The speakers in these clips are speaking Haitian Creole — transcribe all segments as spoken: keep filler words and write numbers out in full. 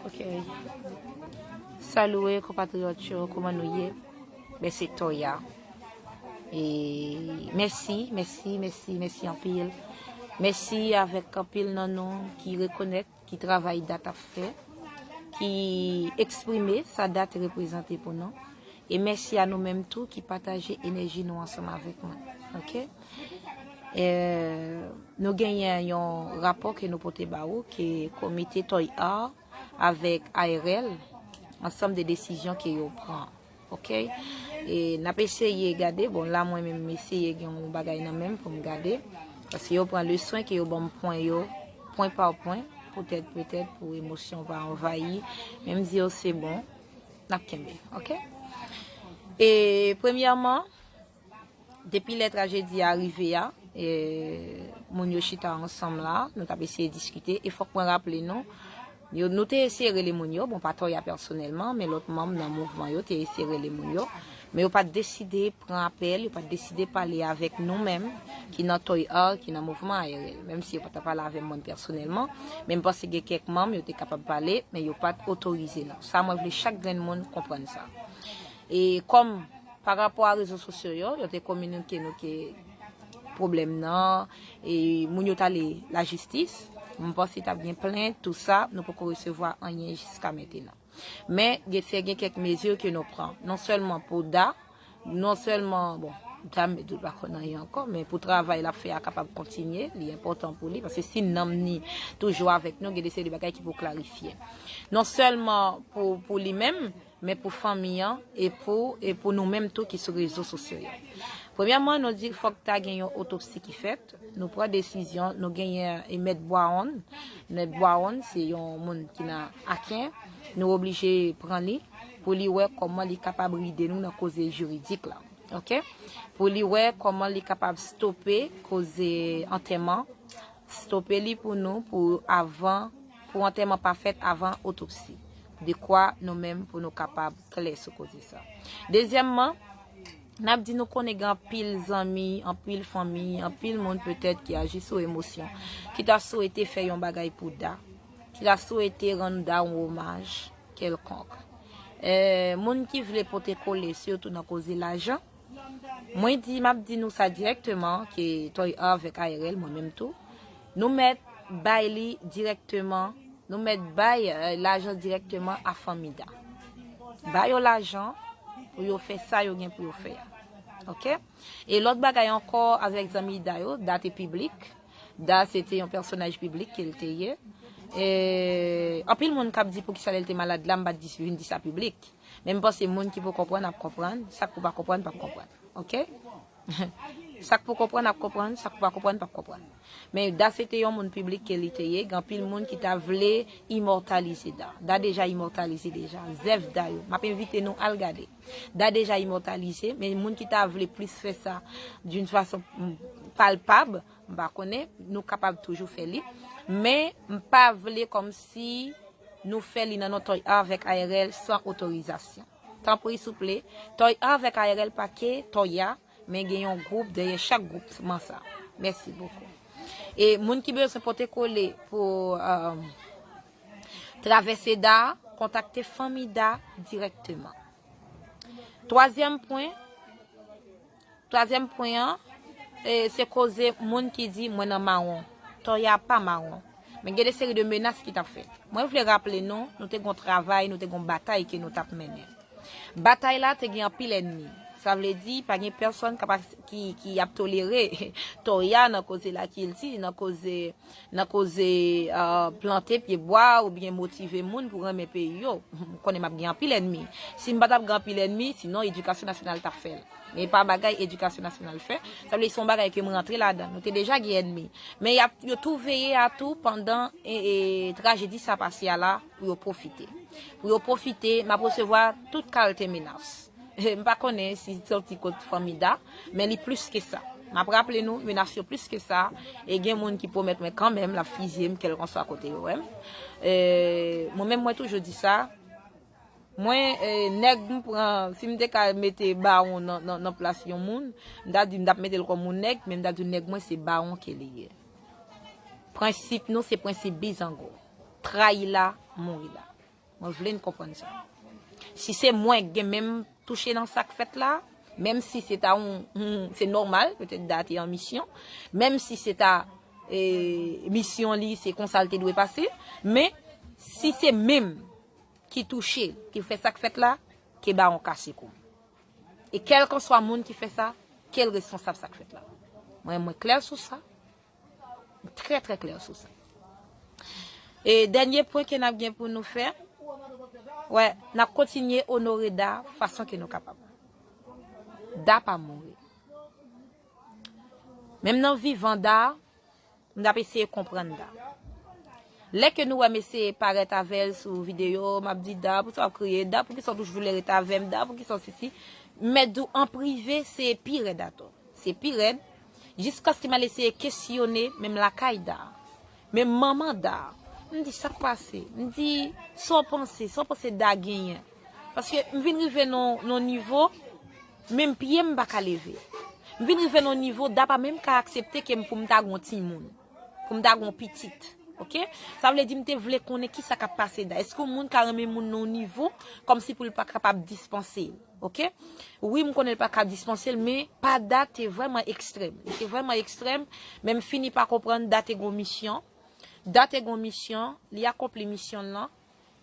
Ok. Salut, konpatriyòt yo, kòman nou ye? Ben, se Toya. E mèsi, mèsi, mèsi, mèsi anpil. Mèsi avèk anpil nan nou ki rekonèt, ki travay Dat ap fè, ki eksprime sa Dat reprezante pou nou. E mèsi a nou menm tou ki pataje enèji nou ansanm avèk mwen. Ok? E, nou genyen yon rapò ke nou pote ba ou, ke komite Toy Art avèk A R L, ansanm de desizyon ke yo pran. Ok? E n ap eseye gade, bon, la mwen menm m eseye gen yon bagay nan men m pou m gade. Paske yo pran le swen ke yo ban m pwen yo, pwen pa pwen, poutèt, petèt, pou emosyon pa anvayi. Men m di yo se bon, n ap kenbe, ok? E premyèman, depi lè trajedi a rive a, e, moun yo chita ansanm la, nou t ap eseye diskite, e fòk mwen raple nou, yo, nou te eseye rele moun yo, bon, pa Toya pèsonèlman, men lòt manm nan mouvman yo te eseye rele moun yo, men yo pa t deside pran apèl, yo pa t deside pale avèk nou menm, ki nan Toy Art, ki nan mouvman A R L. Menm si yo pa t ap pale avè mwen pèsonèlman, men m panse gen kèk manm yo te kapab pale, men yo pa t otorize nou. Sa mwen vle chak grenn moun konprann sa. E kòm pa rapò a rezo sosyo yo, yo te kominike nou ke pwoblèm nan, e moun yo t ale lajistis, m panse t ap gen plent, tou sa, nou poko resevwa anyen jiska mentenan. Men, gen, se gen kèk mezi ke nou pran, non sèlman pou Da, non sèlman, bon, Da m dout pa konn anyen ankò, men pou travay l ap fè a kapab kontinye, li enpòtan pou li, paske si nanm ni toujou avèk nou, gen de seri de bagay ki pou klarifye. Non sèlman pou, pou li menm, men pou fanmi an, e pou, e pou nou menm tou ki sou rezo sosyo yo. Premyèman, nou di fòk ta gen yon otopsi ki fèt. Nou pran desizyon, nou genyen e Mèt Bwawon. Mèt Bwawon, se yon moun ki nan Aken. Nou oblije pran li pou li wè kòman li kapab ride nou nan koze jiridik la. Ok? Pou li wè kòman li kapab stope koze antèman, stope li pou nou, pou avan, pou antèman pa fèt avan otopsi. Dekwa nou menm pou nou kapab klè sou koze sa. Dezyèmman, n ap di nou konnen gen anpil zanmi, anpil fanmi, anpil moun petèt ki aji sou emosyon, ki ta swete fè yon bagay pou Da, ki ta swete rann Da yon omaj kèlkonk. E, moun ki vle pote kole, sitou nan koze lajan, mwen di, m ap di nou sa dirèkteman, ke Toy Art avèk A R L, mwen menm tou, nou mèt bay li dirèkteman, nou mèt bay, e, lajan dirèkteman a fanmi Da. Ba yo lajan pou yo fè sa yo gen pou yo fè a. Ok? E lòt bagay ankò avèk zanmi Da yo, Da te piblik. Da se te yon pèsonaj piblik ke l te ye. E, anpil moun k ap di poukisa lè l te malad la, m pa t di, vin di sa piblik. Men m panse moun ki pou konprann ap konprann, sa k pou pa konprann p ap konprann. Ok? Sa k pou konprann ap konprann, sa k pou pa konprann p ap konprann. Men Da se te yon moun piblik ke li te ye, gen anpil moun ki ta vle imòtalize Da. Da deja imòtalize deja. Zèv Da yo. M ap envite nou al gade. Da deja imòtalize, men moun ki ta vle plis fè sa d'une façon, mm, palpab, m pa konnen, nou kapab toujou fè li. Men m pa vle kòmsi nou fè li nan non Toy Art avèk A R L san otorizasyon. Tanpri, souple, Toy Art avèk A R L pa ke Toya, men gen yon gwoup dèyè chak gwoupman sa. Mèsi bokou. E moun ki bezwen pote kole pou, e, travèse Da, kontakte fanmi Da dirèkteman. Twazyèm pwen, twazyèm pwen an, e, se koze moun ki di mwen nan mawon. Toya pa mawon. Men gen de seri de menas ki t ap fèt. Mwen vle raple nou, nou te gon travay, nou te gon batay ke nou t ap mennen. Batay la te gen anpil ènmi. Sa vle di, pa gen pèsonn k ap as-, ki, ki ap tolere Toya nan koze lakilti, nan koze, nan koze, e, plante pye bwa oubyen motive moun pou renmen peyi yo. M konnen m ap gen anpil ènmi. Si m pa t ap gen anpil ènmi, sinon edikasyon nasyonal t ap fè l. Men e pa bagay edikasyon nasyonal fè. Sa vle di se yon bagay ke m rantre ladan. Nou te deja gen ènmi. Men y ap, yo tou veye a tou pandan, e, e, trajedi sa pase a la pou yo pwofite. Pou yo pwofite, m ap resevwa tout kalte menas. M pa konnen si soti kot fanmi Da, men li plis ke sa. M ap raple nou, menas yo plis ke sa, e gen moun ki pwomèt mwen kanmenm l ap fizye m kèlkanswa kote yo wè m. E, mwen menm mwen toujou di sa, mwen, e, nèg m pran, si m te ka mete bawon nan, nan, nan plas yon moun, m ta di m t ap mete l kòm yon nèg, men m ta di nèg mwen se bawon ke li ye. Prensip nou se prensip bizango. Trayi la, mouri la. Mwen vle n konprann sa. Si se mwen k gen menm touche nan sa k fèt la, menm si se ta yon, yon- se nòmal, petèt Da te an misyon, menm si se ta e, misyon li, se konsa l te dwe pase, men si se menm ki touche, ki fè sa k fèt la, ke bawon kase kou. E kèlkanswa moun ki fè sa, ke l responsab sa k fèt la. Mwen, mwen klè sou sa. Trè, trè klè sou sa. E dènye pwen ke n ap gen pou nou fè, wè, n ap kontinye onore Da fason ke nou kapab. Da pa mouri. Menm nan vivan Da, m t ap eseye konprann Da. Lè ke nou wè m eseye parèt avè l sou videyo, m ap di, Da, poukisa w ap kriye? Da, poukisa w toujou vle ret avè m? Da, poukisa w sesi? M mèt di w an prive, se pi rèd atò. Se pi rèd. Jiskaske m al eseye kesyone, menm lakay Da, menm manman Da. M di, sa k pase? M di, sa w panse? Sa w panse Da genyen? Paske m vin rive nan nan nivo, menm pye m pa ka leve. M vin rive nan nivo, Da pa menm ka aksepte ke m pou m ta gon timoun, pou m ta gon pitit. Oke? Sa vle di m te vle konnen kisa k ap pase Da. Èske yon moun ka renmen moun nan yon nivo kòmsi pou l pa kapab dispanse l? Oke? Wi, m konnen l pa ka dispanse l, men pa Da te vrèman ekstrèm. Li te vrèman ekstrèm, men m fini pa konprann Da te gon misyon. Da te gon misyon, li akonpli misyon l lan.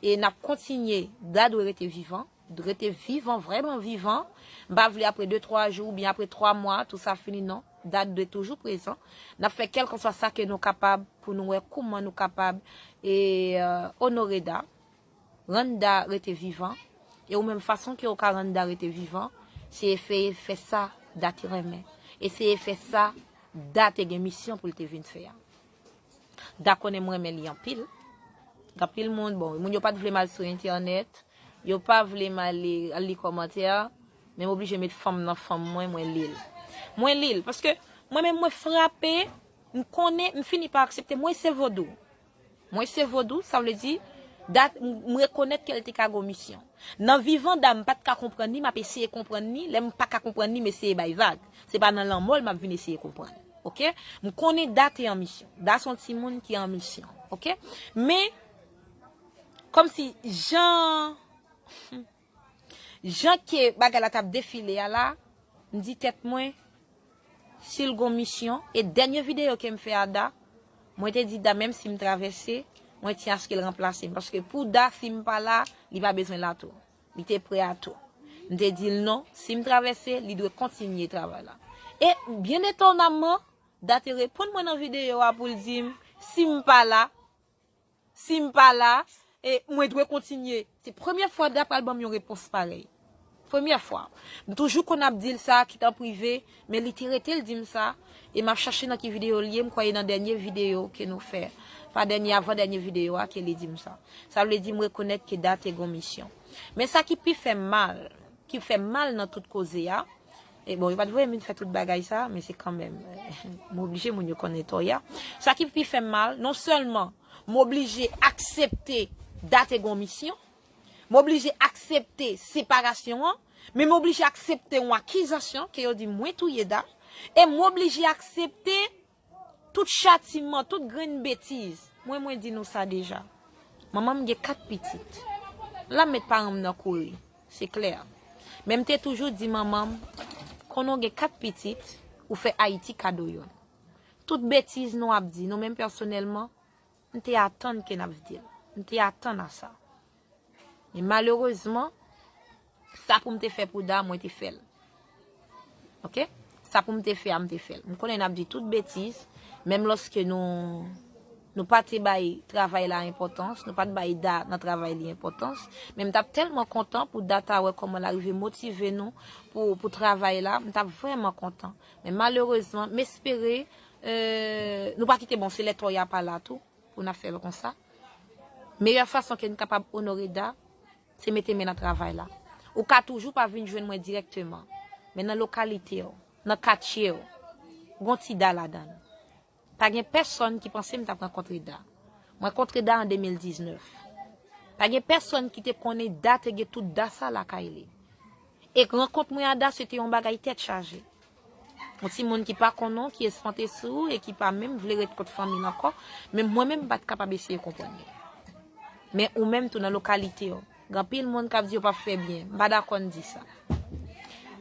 E n ap kontinye. Da dwe rete vivan. Rete vivan, vrèman vivan. M pa vle apre de, twa jou oubyen apre twa mwa, tou sa fini, non. Da dwe toujou prezan. N ap fè kèlkanswa sa ke nou kapab pou nou wè kouman nou kapab e, e, onore Da, rann Da rete vivan. E ou menm, fason ke ou ka rann Da rete vivan, se eseye fè sa Da te renmen. Eseye fè sa Da te gen misyon pou l te vin fè a. Da konnen m renmen li anpil. Gen anpil moun, bon, moun yo pa t vle m al sou entènèt, yo pa vle m ale al li kòmantè, men m oblije met fanm nan fanm mwen, mwen li l. Mwen li l, paske mwen menm mwen frape, m konnen, m fini pa aksepte, mwen se vodou. Mwen se vodou, sa vle di, Da, m rekonèt ke l te ka gon misyon. Nan vivan Da, m pa t ka konprann li, m ap eseye konprann li, lè m pa ka konprann li, m eseye bay vag. Se pa nan lanmò l m ap vin eseye konprann. Oke? M konnen Da te an misyon. Da se yon timoun ki an misyon. Oke? Men, kòmsi jan, jan ke bagay la t ap defile a la, m di tèt mwen, si l gon misyon, e dènye videyo ke m fè a Da, mwen te di Da, menm si m travèse, mwen tyen aske l ranplase m. Paske pou Da, si m pa la, li pa bezwen la tou. Li te prè a tou. M te di l non, si m travèse, li dwe kontinye travay la. E, byen etonamman, Da te reponn mwen nan videyo a pou l di m, si m pa la, si m pa la, e mwen dwe kontinye. Se premyè fwa Da pral ban m yon repons parèy. Premyè fwa. M toujou konn ap di l sa, kit an prive, men li te rete l di m sa, e m ap chache nan ki videyo l ye, m kwè e nan dènye videyo ke nou fè. Pa dènye, avan dènye videyo a ke li di m sa. Sa vle di m rekonèt ke Da te gon misyon. Men sa ki pi fè m mal, ki fè m mal nan tout koze a, e bon, yo pa t voye m vin fè tout bagay sa, men se kanmenm, m oblije moun yo konnen tò y a. Sa ki pi fè m mal, non sèlman m oblije aksepte Da te gon misyon, m oblije aksepte separasyon an, men m oblije aksepte yon akizasyon ke yo di mwen touye Da, e m oblije aksepte tout chatiman, tout grenn betiz. Mwen, mwen di nou sa deja. Manman m gen kat pitit. L ap met paran m nan kouri. Se klè. Men m te toujou di manman m, konnen w gen kat pitit, ou fè Ayiti kado youn. Tout betiz nou ap di, nou menm pèsonèlman, m te atann ke n ap di l. M te atann a sa. Men malerezman, sa pou m te fè pou Da, mwen te fè l. Oke? Sa pou m te fè a, m te fè l. M konnen n ap di tout betiz, menm lòske nou, nou pa te bay travay la enpòtans, nou pa t bay Da nan travay li enpòtans, men m t ap tèlman kontan pou Da ta wè kòman l arive motive nou pou, pou travay la, m t ap vrèman kontan. Men malerezman, m espere, e, nou pa kite, bon, se lè tò y a pa la tou, pou n ap fè l konsa. Meyè fason ke n kapab onore Da, se mete men nan travay la. Ou ka toujou pa vin jwenn mwen dirèkteman, men nan lokalite w, nan katye w, gon ti Da ladan l. Pa gen pèsonn ki panse m t ap rankontre Da. Mwen rankontre Da an de mil diznèf. Pa gen pèsonn ki te konnen Da te gen tout Da sa lakay li. E rankont mwen a Da, se te yon bagay tèt chaje. Yon timoun ki pa konnen w, ki espante sou ou e ki pa menm vle ret kot fanmi l ankò, men mwen menm m pa t kapab eseye konprann li. Men ou menm tou nan lokalite w, gen anpil moun k ap di yo p ap fè byen. M pa dakò n di sa.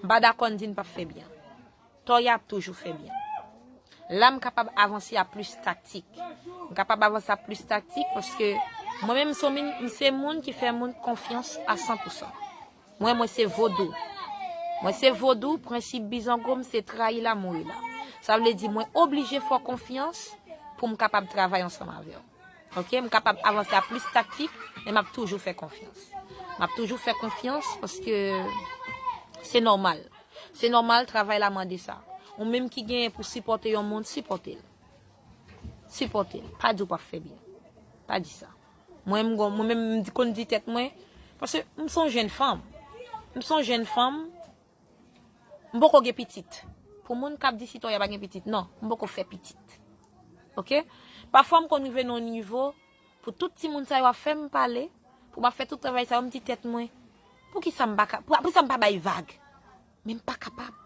M pa dakò n di n p ap fè byen. Tòya ap toujou fè byen. La, m kapab avanse a plis taktik. M kapab avanse a plis taktik paske mwen menm, m se yon moun, m se moun ki fè moun konfyans a san pou san. Mwen, mwen se vodou. Mwen se vodou, prensip bizango m se trayi la, mouri la. Sa vle di mwen oblije fè w konfyans pou m kapab travay ansanm avè w. Ok, m kapab avanse a plis taktik, men m ap toujou fè konfyans. M ap toujou fè konfyans paske se nòmal. Se nòmal, travay la mande sa. Ou menm ki genyen pou sipòte yon moun, sipòte l. Sipòte l. Pa di w p ap fè byen. Pa di sa. Mwen, m gon, mwen menm, m di, konn di tèt mwen, paske m se yon jèn fanm. M se yon jèn fanm, m poko gen pitit. Pou moun k ap di si Tòya pa gen pitit, non, m poko fè pitit. Ok? Pafwa m konn rive nan yon nivo, pou tout timoun sa yo ap fè m pale, pou m ap fè tout travay sa yo, m di tèt mwen, poukisa m pa ka, pou, poukisa m pa bay vag? Men m pa kapab.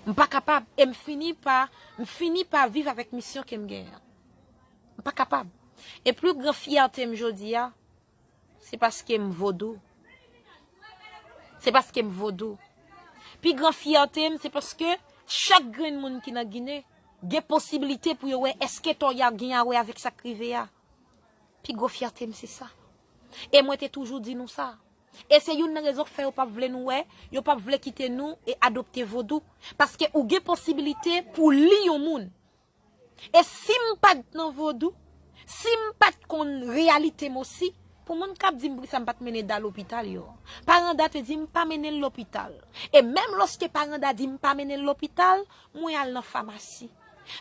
M pa kapab. E m fini pa, m fini pa viv avèk misyon ke m genyen an. M pa kapab. E pli gran fyète m jodi a, se paske m vodou. Se paske m vodou. Pi gran fyète m, se paske chak grenn moun ki nan Ginen gen posiblite pou yo wè èske Tòya gen a wè avèk sa k rive a. Pi gwo fyète m se sa. E mwen te toujou di nou sa. E se youn nan rezon k fè yo p ap vle nou wè, yo p ap vle kite nou e adopte vodou. Paske ou gen posiblite pou li yon moun. E si m pa t nan vodou, si m pa t konn reyalite m osi, pou moun k ap di m poukisa m pa t mennen Da lopital yo. Paran Da te di m pa mennen l lopital. E menm lòske paran Da di m pa mennen l lopital, mwen al nan famasi.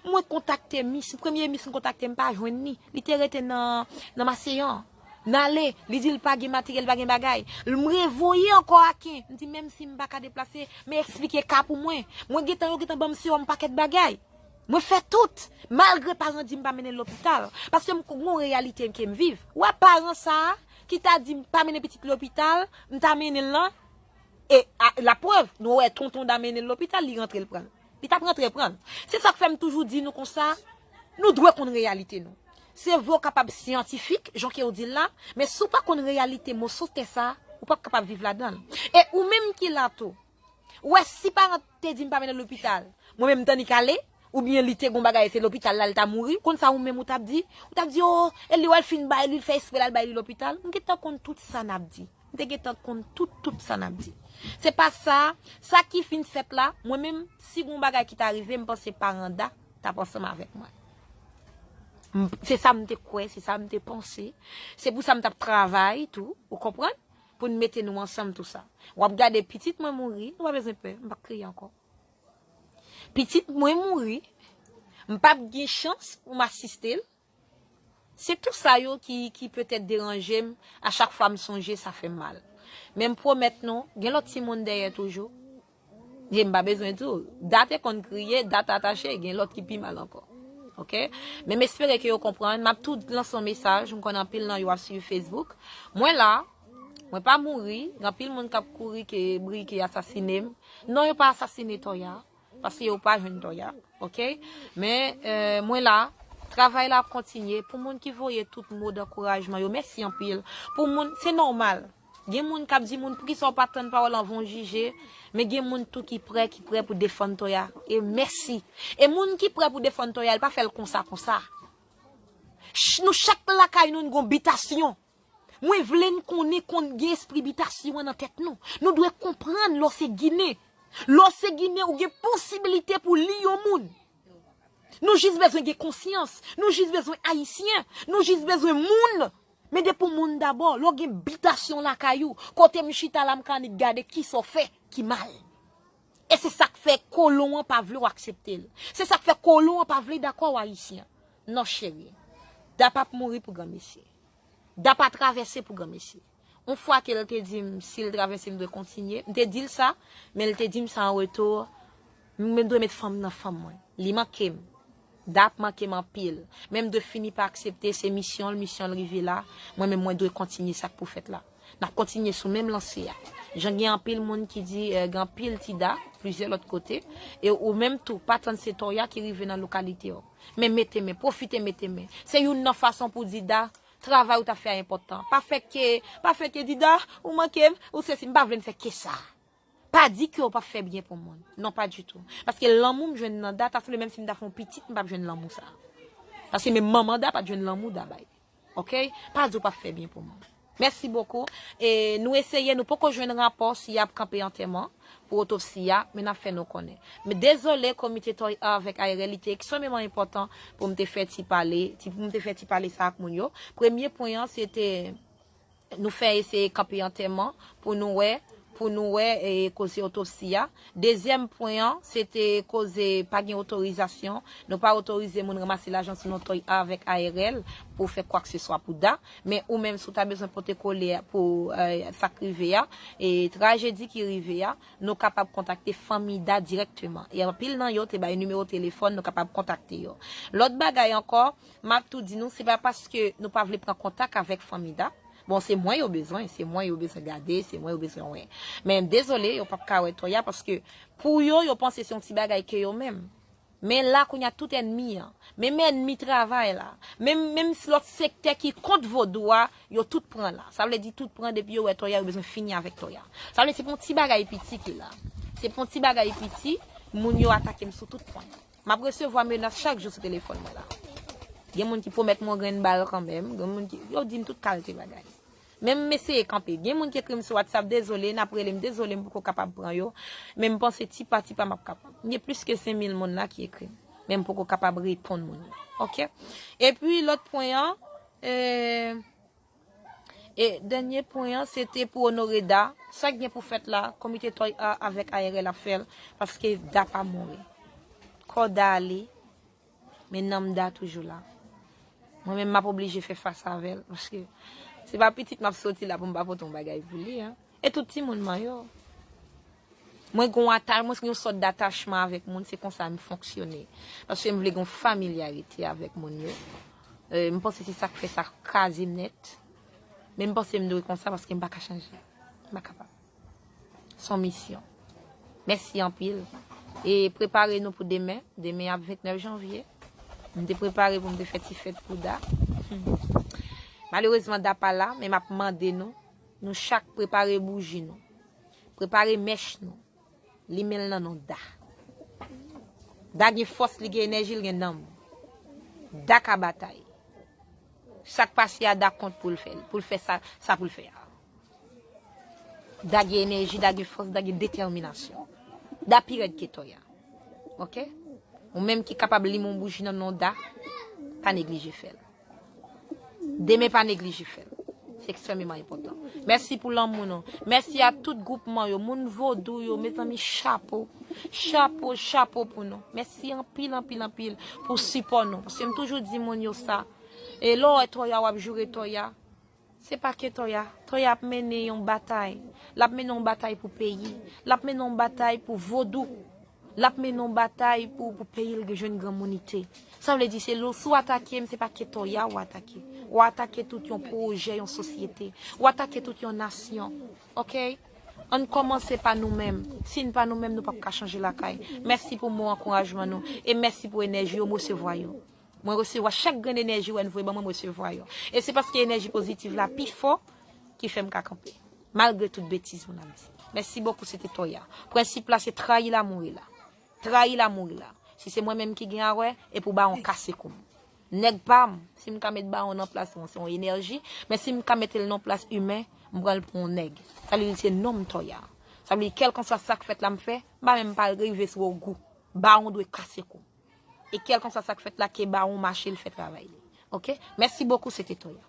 Mwen kontakte mis, premye mis m kontakte m pa jwenn li. Li te rete nan, nan Maseyan. N ale, li di l pa gen materyèl, pa gen bagay. M revoye ankò Aken. M di menm si m pa ka deplase, men eksplike ka pou mwen. Mwen gentan, yo gentan ban m sewòm pakèt bagay. Mwen fè tout, malgre paran di m pa mennen l lopital. Paske m gen yon reyalite ke m viv. Ou wè paran sa a, ki ta di m pa mennen pitit lopital, m ta mennen l lan. E a, laprèv, nou wè tonton Da mennen l lopital, li rantre l pran l. Li t ap rantre pran l. Se sa k fè m toujou di nou konsa, nou dwe konn reyalite nou. Se vre w kapab syantifik, jan ke w di l la, men si w pa konn reyalite moso tè sa, ou p ap kapab viv ladan l. E ou menm ki la tou, ou wè si paran te di m pa mennen l lopital, mwen menm m t annik ale, oubyen li te gon bagay, se lopital la l ta mouri, konn sa ou menm ou t ap di? Ou t ap di, o, e li wè l fin bay li, l fè espre l al bay li lopital. M gentan konn tout sa n ap di. M te gentan konn tout, tout sa n ap di. Se pa sa, sa ki fin fèt la, mwen menm, si gon bagay ki ta rive, m panse paran Da t ap ansanm avèk mwen. M, se sa m te kwè, se sa m te panse. Se pou sa m t ap travay tou, ou konprann? Pou n mete nou ansanm tou sa. W ap gade pitit mwen mouri, nou pa bezwen pè, m p ap kriye ankò. Pitit mwen mouri, m p ap gen chans pou m asiste l. Se tou sa yo ki, ki petèt deranje m, a chak fwa m sonje, sa fè m mal. Men m pwomèt nou, gen lòt timoun dèyè toujou. E m pa bezwen di w, Da te konn kriye, Da t atache, gen lòt ki pi mal ankò. Ok? Men m espere ke yo konprann. M ap tou lanse yon mesaj, m konnen anpil nan yo ap swiv Facebook. Mwen la, mwen pa mouri, gen anpil moun k ap kouri ke Brike asasine m. Non, yo pa asasine Tòya, paske yo pa jwenn Tòya. Ok? Men, eh, mwen la, travay la ap kontinye. Pou moun ki voye tout mo dankourajman yo, mèsi anpil. Pou moun, se nòmal. Gen moun k ap di moun, poukisa w pa tann pawòl anvan w jije? Men gen moun tou ki prè, ki prè pou defann Tòya. E mèsi. E moun ki prè pou defann Tòya, l pa fè l konsa, konsa. Ch-, nou chak lakay nou, n gon bitasyon. Mwen vle n konnen konn gen espri bitasyon an nan tèt nou. Nou dwe konprann lè w se Ginen. Lè w se Ginen, ou gen posibilite pou li yon moun. Nou jis bezwen gen konsyans. Nou jis bezwen Ayisyen. Nou jis bezwen moun. Men depi w moun dabò, lè w gen bitasyon lakay ou, kote m chita la, m ka annik gade kisa w fè ki mal. E se sa k fè kolon an pa vle w aksepte l. Se sa k fè kolon an pa vle dakò w Ayisyen. Non, cheri. Da p ap mouri pou granmesi. Da pa travèse pou granmesi. Yon fwa ke l te di m, si l travèse, m dwe kontinye. M te di l sa, men l te di m sa an retou, m dwe met fanm nan fanm mwen. Li manke m. Da ap manke m anpil. Men m dwe fini pa aksepte, se misyon l, misyon l rive la. Mwen menm, mwen dwe kontinye sa k pou fèt la. N ap kontinye sou menm lanse a. Jan gen anpil moun ki di, eh, gen anpil ti Da, plizyè lòt kote. E ou menm tou, pa tann se Tòya ki rive nan lokalite w. Men mete men, pwofite mete men. Se youn nan fason pou di Da, Travay ou t ap fè a enpòtan. Pa fè ke, pa fè ke Dida, ou manke m, ou sesi, m pa vle n fè ke sa. Pa di ke w p ap fè byen pou moun. Non, pa ditou. Paske lanmou m jwenn nan Da, ta sanble menm si m ta fè yon pitit, m p ap jwenn lanmou sa. Paske menm manman Da pa t jwenn lanmou Da bay. Oke? Pa di w p ap fè byen pou moun. Mèsi bokou. E nou eseye, nou poko jwenn rapò si y ap kanpe antèman pou otopsi a, men n ap fè nou konnen. Men dezole, komite Toya avèk A R L, li te ekstrèmeman enpòtan pou m te fè ti pale, ti, pou m te fè ti pale sa ak moun yo. Premye pwen an, se te nou fè eseye kanpe antèman pou nou wè, pou nou wè, e, koze otopsi a. Dezyèm pwen an, se te koze pa gen otorizasyon. Nou pa otorize moun ranmase lajan sou non Toya avèk A R L pou fè kwakseswa pou Da. Men ou menm, si w ta bezwen pote kole pou, e, sa k rive a, e trajedi ki rive a, nou kapab kontakte fanmi Da dirèkteman. E anpil nan yo te bay nimewo telefòn, nou kapab kontakte yo. Lòt bagay ankò, m ap tou di nou, se pa paske nou pa vle pran kontak avèk fanmi Da. Bon, se mwen yo bezwen, se mwen yo bezwen gade, se mwen yo bezwen wè. Men dezole, yo p ap ka wè Toya paske pou yo, yo panse se yon ti bagay ke yo menm. Men la, kounye a, tout ènmi an, menm ènmi travay la, menm, menm si lòt sektè ki kont vodou a, yo tout pran la. Sa vle di tout pran depi yo wè Toya, yo bezwen fini avèk Toya. Sa vle di se pou yon ti bagay piti ki la. Se pou yon ti bagay piti, moun yo atake m sou tout pwen. M ap resevwa menas chak jou sou telefòn mwen la. Gen moun ki pwomèt mwen yon grenn bal kanmenm, gen moun ki, yo di m tout kalte bagay. Men m eseye kanpe. Gen moun ki ekri m sou WhatsApp, dezole, n ap rele m, dezole, m poko kapab pran yo. Men m panse ti pa ti pa m ap kapab. M gen plis ke senk mil moun la ki ekri m. Men m poko kapab reponn moun yo. Oke? Epi lòt pwen an, e, e dènye pwen an, se te pou onore Da. Sa k gen pou fèt la, komite Toya avèk A R L ap fè l, paske Da pa mouri. Kò Da ale, men nanm Da toujou la. Mwen menm, m ap oblije fè fas avè l, paske se pa pitit m ap soti la pou m pa pote yon bagay pou li, en. E tout timoun mwen yo. Mwen gen yon ata-, mwen gen yon sòt datachman avèk moun, se konsa m fonksyone. Paske m vle gen yon familyarite avèk moun yo. E, m panse se sa k fè sa kraze m nèt. Men m panse m dwe konsa paske m pa ka chanje. M pa kapab. Se yon misyon. Mèsi anpil. E prepare nou pou demen. Demen ap ventnèf janvye. M te prepare pou m te fè ti fèt pou Da. Malerezman, Da pa la, men m ap mande nou, nou chak prepare bouji nou. Prepare mèch nou. Limen l nan non Da. Da gen fòs, li gen enèji, li gen nanm. Da ka batay. Sa k pase a, Da kont pou l fè l, pou l fè sa, sa pou l fè a. Da gen enèji, Da gen fòs, Da gen detèminasyon. Da pi rèd ke Toya. Oke? Ou menm ki kapab limen yon bouji nan non Da, pa neglije fè l. Demen pa neglije fè l. Se ekstrèmeman enpòtan. Mèsi pou lanmou nou. Mèsi a tout gwoupman yo, moun vodou yo, mezanmi, chapo. Chapo, chapo pou nou. Mèsi anpil, anpil, anpil pou sipò nou. Paske m toujou di moun yo sa. E lè w wè Toya, w ap joure Toya. Se pa ke Toya. Toya ap mennen yon batay. L ap mennen yon batay pou peyi. L ap mennen yon batay pou vodou. L ap mennen yon batay pou, pou peyi l jwenn granmounite. Sa vle di, se lou, si w atake m, se pa ke Toya w atake. W atake tout yon pwojè, yon sosyete. W atake tout yon nasyon. Oke? Ann kòmanse pa nou menm. Si n pa nou menm, nou p ap ka chanje lakay. Mèsi pou mo ankourajman nou. E mèsi pou enèji yo, m resevwa yo. Mwen resevwa chak grenn enèji w wè n voye ban mwen, m resevwa yo. E se paske enèji pozitiv la pi fò ki fè m ka kanpe. Malgre tout betiz moun ap di. Mèsi bokou, se te Toya. Prensip la, se trayi l a mouri la. Trayi l a mouri la. Si se mwen menm ki gen a wè, e pou bawon kase kou m. Nèg pa m, si m ka met bawon nan plas mwen, se yon enèji, men si m ka mete l nan plas imen, m pran l pou yon nèg. Sa vle di se non m Toya. Sa vle di kèlkanswa sa k fèt la m fè, m pa menm pa rive sou ogou. Bawon dwe kase kou m. E kèlkanswa sa k fèt la, ke bawon mache, l fè travay li. Oke? Mèsi bokou, se te Toya.